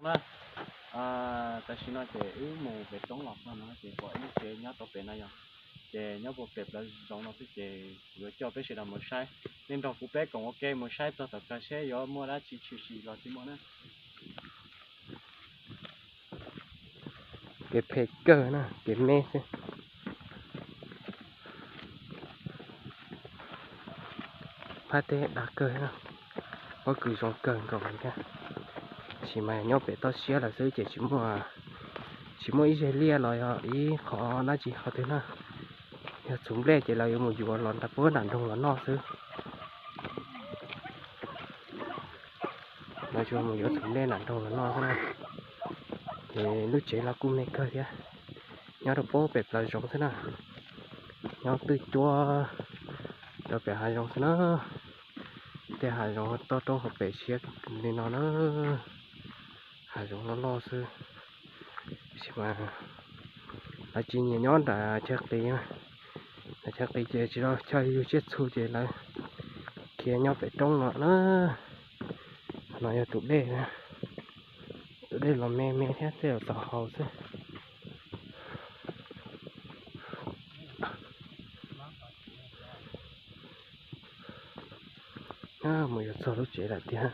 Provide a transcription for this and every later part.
Tam sim no ces wb mus pem roob los txog no ces pom ib lub tsev nyob rau pem no yog, ces nyob puag pem plaws zoov no xwb ces yuav coj peb sawv daws mus saib. Nej nrog kuv peb koom ua ke mus saib txog tom kawg seb yuav muaj dab tsi tshwm sim los tsis muaj na. Kev phem kawg na, kev me xwb. Phab teb dav kawg, pob kws zoo kawg nkaus li thiab. Tab sis mas nyob pem toj siab lawm xwb ces tsis muaj, tsis muaj ib zeg liaj los yog ib qho dab tsi qhov twg na. Yog txhuv nplej ces lawv yuav mus yuav los nram puag nram nroog los noj xwb. Lawv tsuas mus yuav txhuv nplej nram nroog los noj xwb na. Ces lub tsev los kuj me kawg thiab, nyob rau puag pem plaws zoov xwb na. Nyob twj cuab rau pem hav zoov xwb na. Tej hav zoov toj roob hauv pem siab li no na. Hav zoov loj loj xwb. Tab sis mas lawv tsis nyiam nyob nram chaw qis, nram chaw qis ces tsis tau chaw yug tsiaj txhu ces lawv khiav nyob pem roob no na. No yog tus dej, tus dej los me me thiab tej zaum txaus haus xwb. Mus yuav txog lub tsev lawm tiag.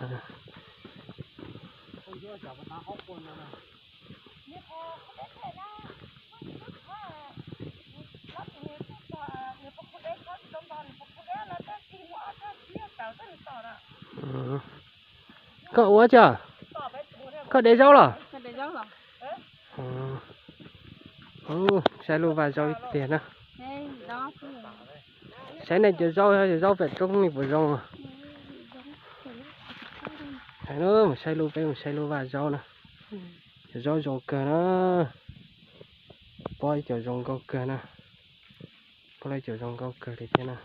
Koj ua cas? Koj de zaub los? Saib lub vaj zaub ib tiag na. Saib nej cov zaub, cov zaub pem roob li puas zoo. Mus saib lub, peb mus saib lub vaj zaub na. Cov zaub zoo kawg na. Pob ib co zoo nkauj kawg na. Pob ib co zoo nkauj kawg li thiab na.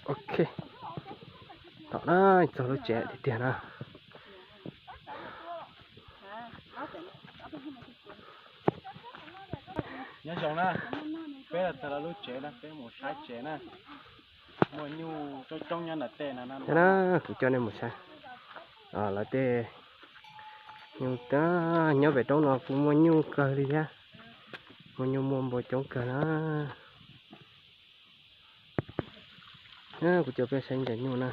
Ok, tom no txog lub tsev tiag tiag na. Nyob zoo na, peb los txog lawv lub tsev na, peb mus saib tsev na. Muaj nyuj coob coob nyob ntawm tej no na. Kuv coj nej mus saib lawv tej nyuj, nyob pem roob no kuj muaj nyuj kawg li thiab. Muaj nyuj muaj npua coob kawg na. Kuv coj peb saib cov nyuj na,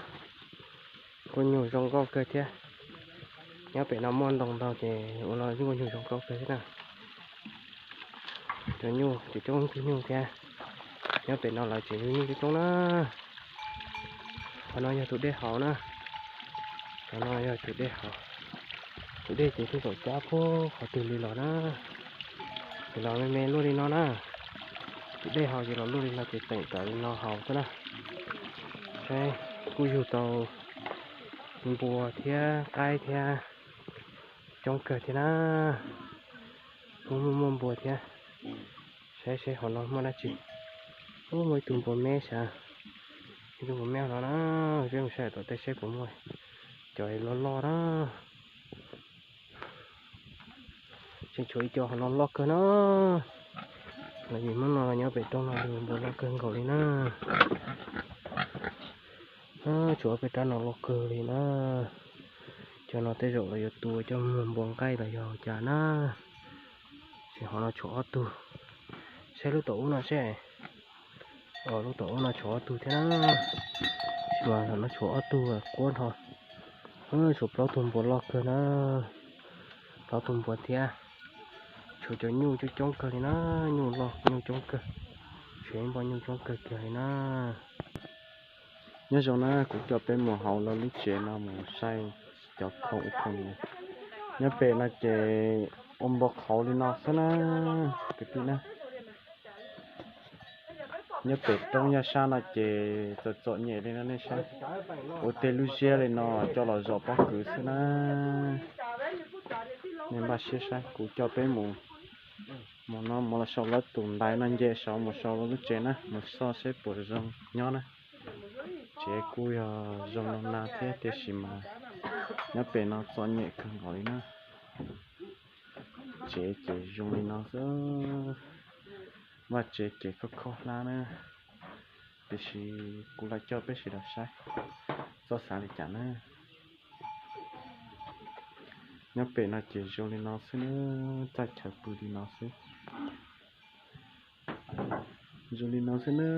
kuj nyuj zoo nkauj kawg thiab. Nyob pem no muaj ntoo ntau ces ua los kuj nyuj zoo nkauj kawg thiab na. Cov nyuj ces coob tib nyuj thiab. Nyob pem no lawv tseem yug nyuj coob coob na. Qhov no yog tus dej haus na. Qhov no yog tus dej haus. Tus dej ces twb txaus cab puag qhov twg li los na. Ces los me me luaj li no na. Tus dej haus ces los luaj li no ces teem raws li no haus xwb na. Saib, kuj yug tau npua thiab qaib thiab coob kawg thiab na. Kuj muaj muaj npua thiab. Saib seb hauv no muaj dab tsi. Ub, muaj ib tug npua me sav. Ib tug npua me no na. Peb mus saib tom tej seb puas muaj cov loj loj na. Tseem tshuav ib co hauv no loj kawg na. Los yim hnub no nyob pem roob no npua loj kawg nkaus li na. Tshuav peb rab no loj kawg li na. Cov no tej zaum los yuav tua coj mus npua nqaij los yog cas na. Ces hauv no tshuav ob tug. Saib lub tom ub no seb. Lub tom ub no tshuav ob tug thiab na. Mas no tshuav ob tug quab nrho. Tshuav plaub tug npua loj kawg na. Plaub tug npua thiab. Tshuav cov nyuj coob coob kawg li na. Nyuj loj nyuj coob kawg. Tshuav ib npua nyuj coob kawg kiag li na. Nyob zoo na, kuv coj peb mus hauv lawv lub tsev no mus saib cov khoom ib khoom. Nyob pem no ces ua npua qhauv li no xwb na, kwv tij na. Nyob pem roob yaj sab no ces txom txom nyem li no nej saib. Ua tej lub ziab li no coj los zom pob kws xwb na. Nej npaj siab saib, kuv coj peb mus, mus no mus los saum lawv tus ntaiv no nce saud mus saum lawv lub tsev na, mus xauj seb puas zoo nyob na. Tsev kuj yog zoo no na thiab tiam sis mas nyob pem no txom nyem kawg nkaus li na. Tsev ces zoo li no xwb, vaj tsev ces khob khob hlab na, tiam sis kuv los coj peb sawv daws saib txhob xav li cas na. Nyob pem no ces zoo li no xwb na, txaj chaw pw li no xwb. Zoo li no xwb na,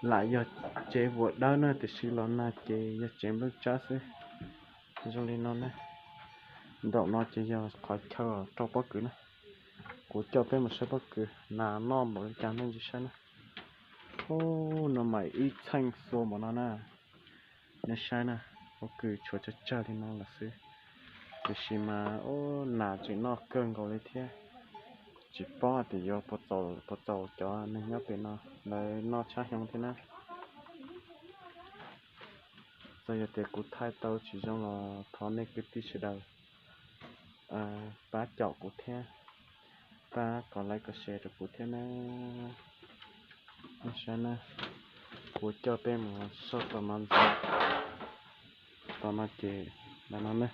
lam yog tsev vuas dawb na, tiam sis los nag ces yog tsev nplooj tsab xwb. Zoo li no na, nraum no ces yog qhov chaw rau pob kws na. Kuv coj peb mus saib pob kws, nas noj npaum li cas nej ntsia saib na. Ub, no mas ib txheej xua npaum no na. Nej saib na, pob kws tshuav tsawg tsawg li no lawm xwb, tiam sis mas ub, nas tseem noj kawg nkaus li thiab. Tsis paub hais tias yuav puas txaus cov neeg nyob pem no, lawv noj tshab xyoo thiab na. Txawm yog tias kuv thaij tau tsis zoo los thov nej kwv tij sawv daws pab caum kuv thiab, pab kom like kom share rau kuv thiab na. Nej saib na, kuv coj peb mus soj tom no ntxiv. Tom no ces ntawm no na,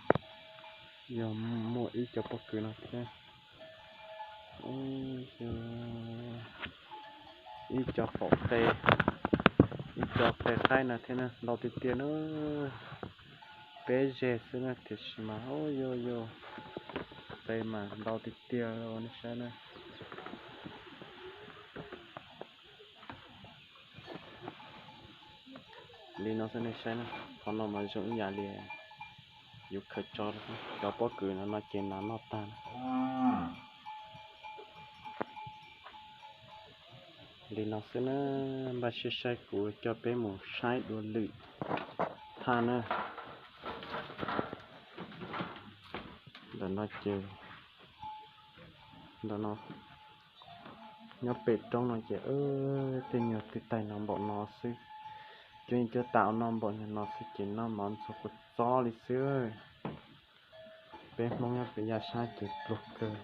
yog muaj ib co pob kws no thiab. Ib co qaum qe, ib co qe qaib no thiab na, ntau tiag tiag na. Peb zeg xwb na, tiam sis mas ub, yuj yuj, qe mas ntau tiag tiag, nej saib na. Li no xwb nej saib na, qhov no mas zoo ib yam li yuav khaws tso, cov pob kws no no ces nas noj tag na. Li no xwb na, npaj siab saib kuv coj peb mus saib dua lwm thaj na. Ntawm no ces, ntawm no, nyob pem roob no ces tej nyuag twg taig no npaum no xwb, cuab yeej cuab tam no npaum no xwb ces noj mov ntxuag kua txob li xwb. Peb Hmoob nyob pem yaj sab ces pluag kawg,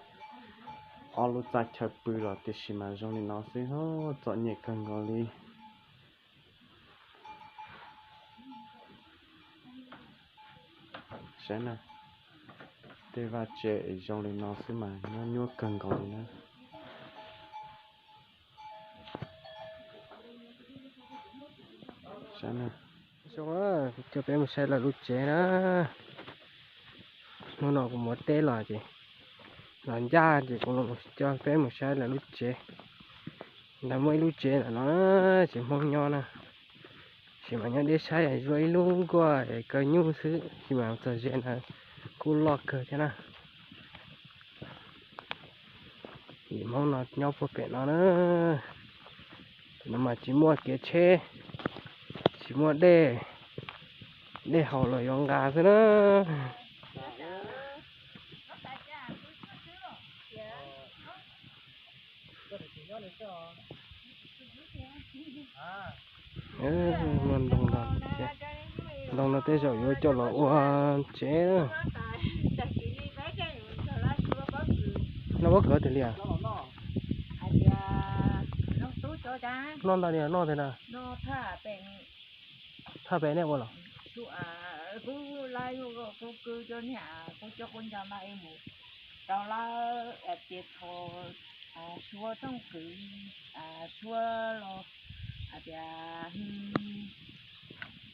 ob lub txaj chaw pw los tiam sis mas zoo li no xwb, txom nyem kawg nkaus li. Saib na, tej vaj tse es zoo li no xwb mas nyuaj nyuaj kawg nkaus li na. Saib na, coj peb mus saib lawv lub tsev na. Hnub no kuv mus teb los ces los ncaj ces kuv coj peb mus saib lawv lub tsev. Lawv muaj ib lub tsev ntawm no, tsev Hmoob nyob na. Sis mas nyob deb saib zuaj ib lub nkuaj kaw nyuj xwb, sis mas txog ze na kuj loj kawg thiab na. Yim Hmoob no nyob puag pem no na. Pem no mas tsis muaj kev tsheb, tsis muaj dej, dej haus los yuav nqa xwb na. Muaj ntoo no, ntoo no tej zaum yuav coj los ua tsev na. Noj pob kws tiag li as? Noj ntau li noj tiag na. Thaj pem nej ua los?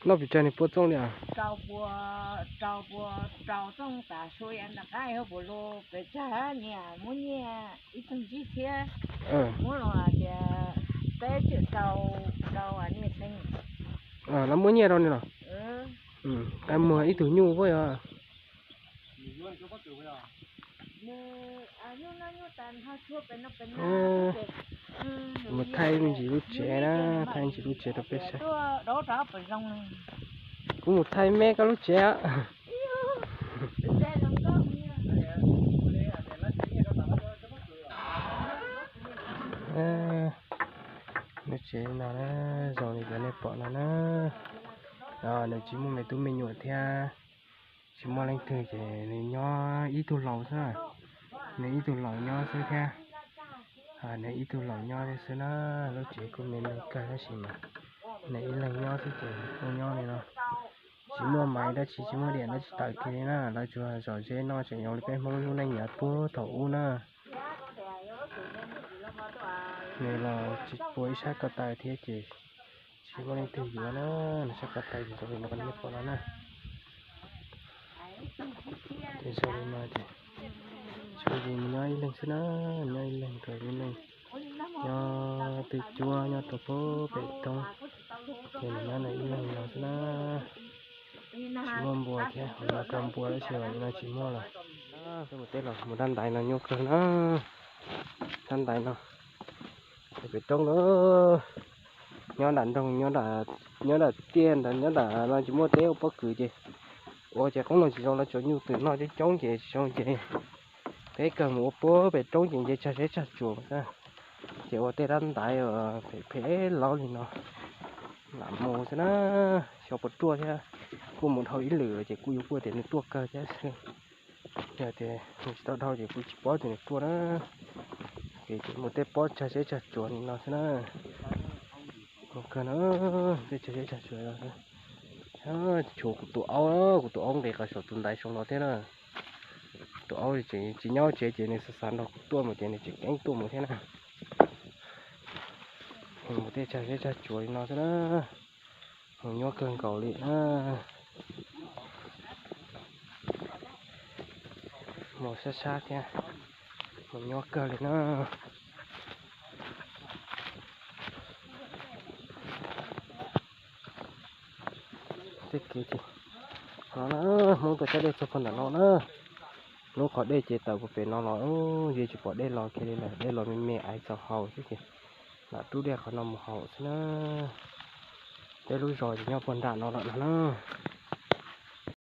Noj pes tsawg niag pua txooj li as? Lawv muab nyiaj rau ni los? Qee muag ib tug nyuj puab yog? Mus thaij me ntsis lub tsev na, thaij me ntsis lub tsev rau peb saib. Kuv mus thaij me koj lub tsev. Lub tsev no na, zoo li cov nej pom no na. Nws tsis muaj me tub me nyuam thiab, tsis muaj leej twg ces nws nyob ib tug laus xwb. Nws ib tug laus nyob xwb thiab. Nws ib tug laus nyob xwb na. Lub tsev kuj me me kawg tab sis mas nws ib leeg nyob xwb ces kuj nyob li no. Tsis muaj maiv dab tsi, tsis muaj diam dab tsi tawm kiag li na. Lawv tsuas zom zeb noj tseem zoo li peb Hmoob lub neej yav puag thaum ub na. Nws los tsis pua ib sab ko taw thiab ces tsis muaj leej twg yuav na. Nws sab ko taw ces zoo li no nej pom no na. Ces zoo li no ces tsuas yog nyob ib leeg xwb na, nyob ib leeg rau ib leeg, nyob twj cuab nyob rau pem roob, ces nws nyob nws ib leeg no xwb na. Tsis muaj npua thiab, hauv no kawg npua tab sis mas no tsis muaj lawm. Peb mus teb los mus dab ntaiv no nyuaj kawg na, dab ntaiv no, pem roob na, nyob nram nroog, nyob nram tiaj ntawd, nyob nram no tsis muaj teb ua pob kws ces ua ces qoob loo tsis zoo, lawv tsuas nyuj twm noj coob coob ces tsis zoo ces peb kawg mus ua puag pem roob ces nce tsag zeb tsag tsuas xwb, ces ua tej dab ntaiv phem phem laub li no lam mus xwb na. Xyov puas ruaj thiab, kuj mus dhau ib lwm lawm ces kuj yuav kuj tias nws ruaj kawg thiab xwb. Yog tias nws tsis tau dhau ces kuj tsis paub tias nws ruaj na. Ces mus tej pob tsag zeb tsag tsuas li no xwb na. Mus kawg na, tej tsag zeb tsag tsuas no xwb. Tshuav kuv tus aub, kuv tus aub nqis qhov saum tus ntaiv saud los thiab na. Tus aub tseem tsis nyob tsev ces nws xav xav nrog kuv tuaj mus ces nws tseem keeb tuaj mus thiab na. Mus tej tsag zeb tsag tsuas li no xwb na. Mus nyuaj kawg nkaus li na. Mus sab sab thiab, mus nyuaj kawg li na. Tej kev ces no na, Hmoob tuaj cab dej txog puag ntawm no na. Lub qhov dej ces tawm puag pem no los, yeej tsis pom dej los kiag li lawm, dej los me me aiv txaus haus xwb ces lam rub dej qhov no mus haus xwb na. Peb lub zos ces nyob puag nram no lawm no na.